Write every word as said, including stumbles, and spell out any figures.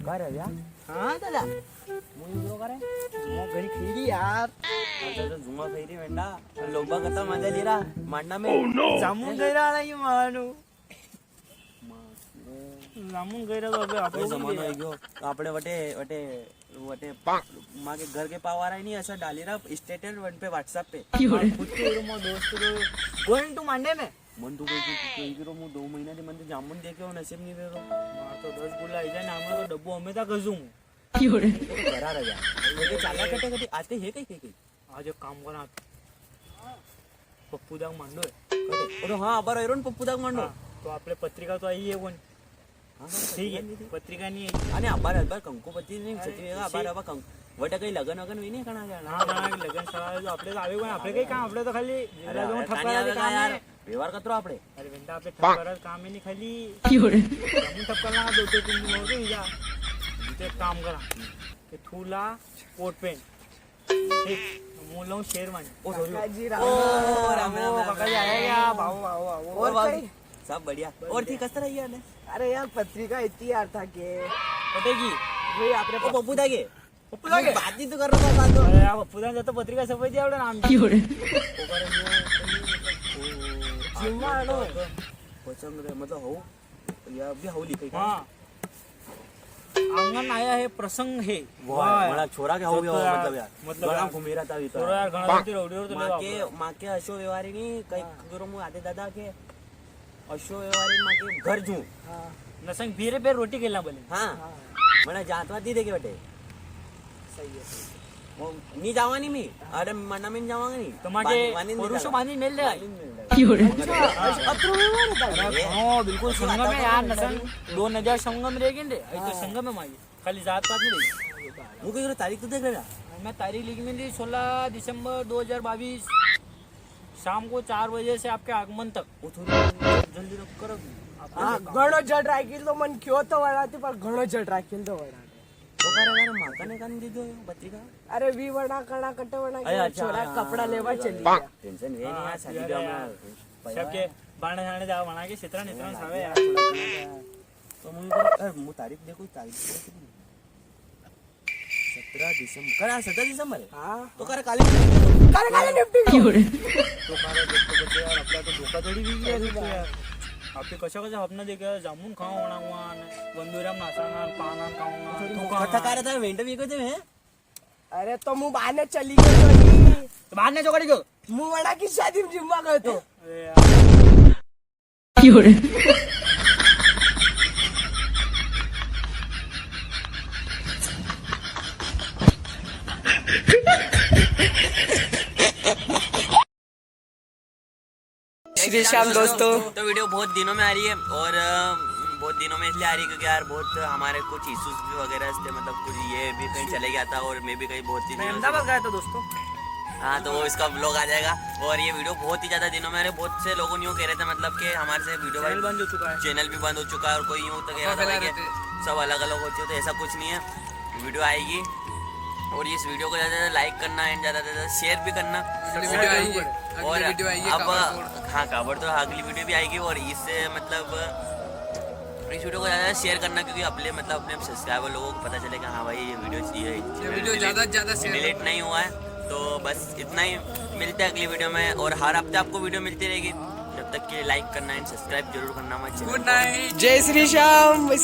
का रे भैया? हाँ दादा। मुझे ब्रो करे। जुआ घणी खेली यार। अच्छा तो जुआ खेली वेंडा। लोबा कता मजा ले रहा मांडा में। जामुन गई रहा ये मानो। जामुन गई रहा तो अबे आप कोई लोग जमानो भी है गयो। तो आपणे वटे, वटे, वटे माँ के घर के पावारा ही नहीं ऐसा डाली रहा status वन पे WhatsApp पे। क्यों रे? खुद के रो मो दोस्त रो। Going to मांडे में। मन तो कोई, कोई, कोई, कोई रो मो दो महीना दे मन तो जामुन देखे हो नसीब नहीं रे रो। मार तो दस गुला आई जाए ना, हमारे तो डब्बो हमें तक गजूं। क्यों रे? तो करा रहा यार। ये चाला कटे कटे आज कहीं है कहीं, कहीं, कहीं? आज एक काम करा, पप्पू दा को मांडो है। कटे? अरे हाँ, अबार आयरो न पप्पू दा को मांडो। हाँ, तो आपने पत्रिका तो आई है कोनी? हाँ, हाँ, ठीक है, पत्रिका नहीं है। पत्रिका नहीं है। अने अबार, अबार कंको पत्रिका नहीं हाँ, छतरी है, अबार, अबार कंक-, वटे कहीं लगन वगन भी नहीं करना जाना। हाँ, हाँ, लगन सराय जो आपने तो आवे कोनी, आपने कहीं काम, आपने तो खाली अरे, लगे अरे, ठप्पा कानी वाले आवेगा काम यार, है। व्यवहार कतरो आपने। अरे बेंदा, आपने ठप्पा वाला काम है नहीं खाली। क्यों रे? हम ठप्पा लगा दो, दो, तीन दिन हो गए जा। जिते काम करा। ये थूला, कोट पैंट। ठीक, मूं लूं शेरवानी। ओ, sorry। काका जी, राम ओ, राम। राम, राम, राम, काका जी, राम। आया क्या? आओ, आओ, आओ, आओ। और और बाबू, कहीं? सब बढ़िया। और थी कस तरह ही यार? अरे यार, पत्रिका इतनी यार था के। पटेगी। वही आपने ओ, पप्पू दा के। पप्पू दा के? बात ही तो कर रहा था, बात तो। अरे यार, पप्पू दा ने तो पत्रिका छपवाई दी आपने नाम की। क्यों रे? ओ, पर ये, ओ, जिम्मा आनो। पसंद रे, मतलब, हो। या भी हाउ लिखे का? हाँ। आंगन आया है, प्रसंग है। वाह, वाह। बड़ा छोरा के हाउ तो भी हो, यार, मतलब यार। मतलब घणा यार, घूमी रहा था अभी तो। छोरा यार, घणा दिन रौड़ी और तो माँ लेवा के, आपको। माँ के अशो व्यवहार ही नहीं, कई हाँ। करो मु आधे दादा के अशो व्यवहार ही माँ के घर जू। हाँ। नसंग फिरे पे रोटी खेलना बोले। हाँ। हाँ। मना जात वात नहीं देखे बेटे। सही है, सही है। वो नी जावा नी मी। अरे मना में नी जावांगा नी। तो माके बांध-, बांधी नी परुषो जावा। बांधी मेल दे। बांधी मेल दे। क्यों रे? अच्छा, अच्छा, अतरो व्यवहार है तारे। अरे, हाँ, बिल्कुल अतरो संगम है यार, व्यवहार नसंग है। दो नजर संगम रे गेंदे। अरे तो हाँ। संगम है माई। खाली जात पात नहीं रही। वो कह रहा तारीख तो देख रहा। मैं तारीख लिख में दी सोलह दिसंबर दो हज़ार बाईस, शाम को चार बजे से आपके आगमन तक। वो थोड़ी जल्दी रख करो। हाँ, घणो जट राखी तो मन क्यों तो वड़ा थी, पर घणो जट राखी तो वड़ा। तो करे मारे माता ने कान दीधो यो पत्रिका? अरे वी वणा कणा कटे वणा के अच्छा, छोरा हाँ, कपड़ा हाँ, लेवा हाँ, चली हाँ। गया। टेंशन वे नहीं हाँ, यार, शादी ब्याह में सबके बाणे जाणे जावा वणा के सितरा नितरा हाँ, सावे यार। तो मुझे अरे मु तारीख देखो, तारीख देखो कितनी? सत्रह दिसंबर। कल आज सत्रह दिसंबर है? हाँ। तो करे काले निपटी। करे काले निपटी। तो करे देखो बच्चे यार, अपना तो धोखाधड़ी भी है तो यार। आपके कशा कशा अपना देखे जामुन खावा वणा हुआ ने, वंदुराम नासाना, पाना खाऊंगा। थोड़ी तो मुखा खा। था करे था, वेंट भी को थे हैं? अरे तो मु बाने चली गयो तो नहीं। तो बाने जो करी गयो? मु वड़ा की शादी में जिम्मा गयो तो। अरे यार। क्यों रे? श्री श्याम दोस्तों। तो वीडियो बहुत दिनों में आ रही है और, अ, बहुत दिनों में इसलिए आ रही है क्योंकि यार बहुत हमारे कुछ इश्यूज भी वगैरह थे, मतलब कुछ ये भी कहीं चले गया था और मैं भी कहीं बहुत ही मैं दिनों से अहमदाबाद गया था दोस्तों। हाँ, तो वो इसका व्लॉग आ जाएगा। और ये वीडियो बहुत ही ज्यादा दिनों में आ रही है, बहुत से लोगों ने यूँ कह रहे थे मतलब कि हमारे से वीडियो चैनल बंद हो चुका है। चैनल भी बंद हो चुका है और कोई यूँ तो कह रहा था भाई कि सब अलग अलग होते हो, तो ऐसा कुछ नहीं है। वीडियो आएगी और इस वीडियो को ज्यादा से ज्यादा लाइक करना and ज्यादा से ज्यादा शेयर भी करना। अगली वीडियो आएगी, अगली और वीडियो आएगी, अब कावड़ फोड़। हाँ, कावड़ तो अगली वीडियो भी आएगी और इससे मतलब इस वीडियो को ज्यादा शेयर करना क्योंकि अपने मतलब अपने सब्सक्राइबर लोगों को पता चले कि हाँ भाई ये वीडियो ये वीडियो ज्यादा से ज्यादा शेयर डिलीट नहीं हुआ है। तो बस इतना ही, मिलते हैं अगली वीडियो में और हर हफ्ते आपको वीडियो मिलती रहेगी। जब तक के लिए लाइक करना and सब्सक्राइब जरूर करना हमारे चैनल को। गुड नाइट, जय श्री श्याम।